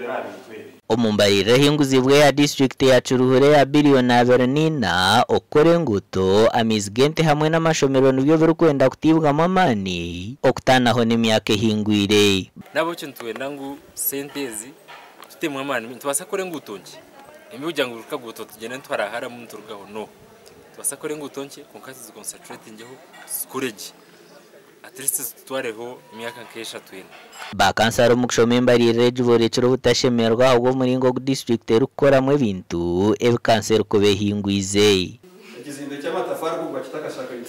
Twendera aha bintu ebi. Omu mbarira ehinguzibwe eya disiturikiti ya Kiruhura eya biriyoni 24, okukora enguuto, amaizi g'ente hamwe n'amashomero nibyo birikwenda kutaibwamu amaani okutaanaho n'emyaka ehingwire. N'ahabw'ekyo nitwenda ngu sente ezi tutemu amaani nitubaasa kukora enguuto nkye embi kugira ngu buri kaguuto tugyende nituharaharamu niturugaho no nitubaasa kukora enguuto nkye kwonka tuzikonsateretingeho tuzikore gye at least zitutwareho emyaka nk'eshatu ena. Ba kansara omu kushoma embaririra egi borekire obutashemererwa ahabw'omuringo ogu disiturikiti erikukoramu ebintu ebi kanso erikuba ehingwize. Ekizimbe ky'amatafaari kugwa kitakashakaire.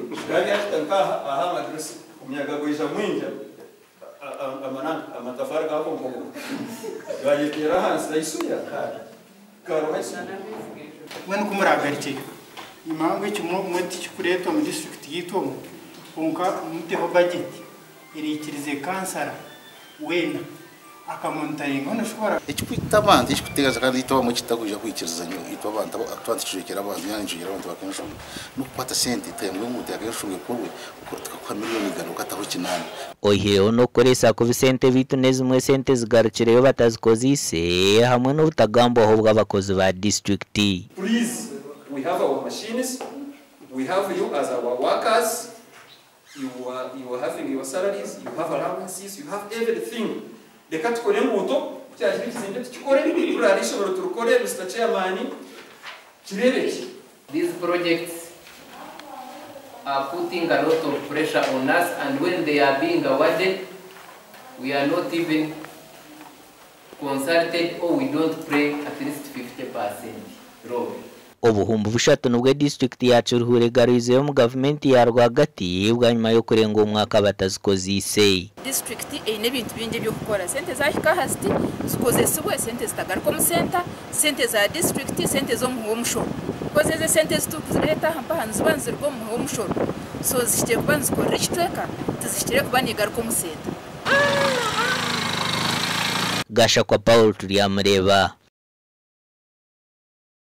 Bikaba byahika nk'aha aha amadirisa, omuyaga gwaija mwingi, amatafaari gaakonkomoka, gaayeteera ahansi haisuya, gaaroha haisuya. Mbwenu ku muraagarukyeyo, nimanya ngu ekimwe obumwe tikirikureetwa omu disiturikiti yaitu omu, kwonka muteho bajeti eraikirize kansara weena akamonitaringa hoona shi ku bara. Ekirikwita abantu, ekirikuteganisa kandi itwe abamwe ekitutakwija kwikiriza itwe abantu twaba nitujwekyera abantu ninga nitujwekyera abantu ba Kenshongwe n'okukwata sente tukayamba ngu enguuto ya Kenshongwe ekorwe tukakuha miriyoni igana okataho kinaana. Oihireho n'okukoresa kubi sente beitu n'ezimwe sente zigarukireyo batazikozeise hamwe n'obutagambwaho bw'abakozi ba disiturikiti. Please we have our machines, we have you as our workers, you are, you are having your salaries, you have allowances, you have everything. Reka tukore enguuto, ku kyakiba ekizimbe tukikore, ku riraaba eishomero turikore, Mister Chairman, kireebekye. These projects are putting a lot of pressure on us and when they are being awarded, we are not even consulted or we don't play at least 50% role. Obuhumbi bushatu nibwo disiturikiti ya Kiruhura egarwizeyo omu gavumenti ya rwagati bwanyima y'okurenga omwaka batazikozeise. Disiturikiti eine ebintu bingi eby'okukora. Sente zahika aha ziti zikozesibwe, sente zitagaruka omu senta, sente za disiturikiti, sente z'omuhi w'omushoro. Koze ezo esente ezi turikuzireeta aha mpaha niziba niziruga omu muhi w'omushoro. So zihikire kuba nizikorera ekicweka, tizihikire kuba nigaruka omu senta. Gashakwa Paul Turyamureeba.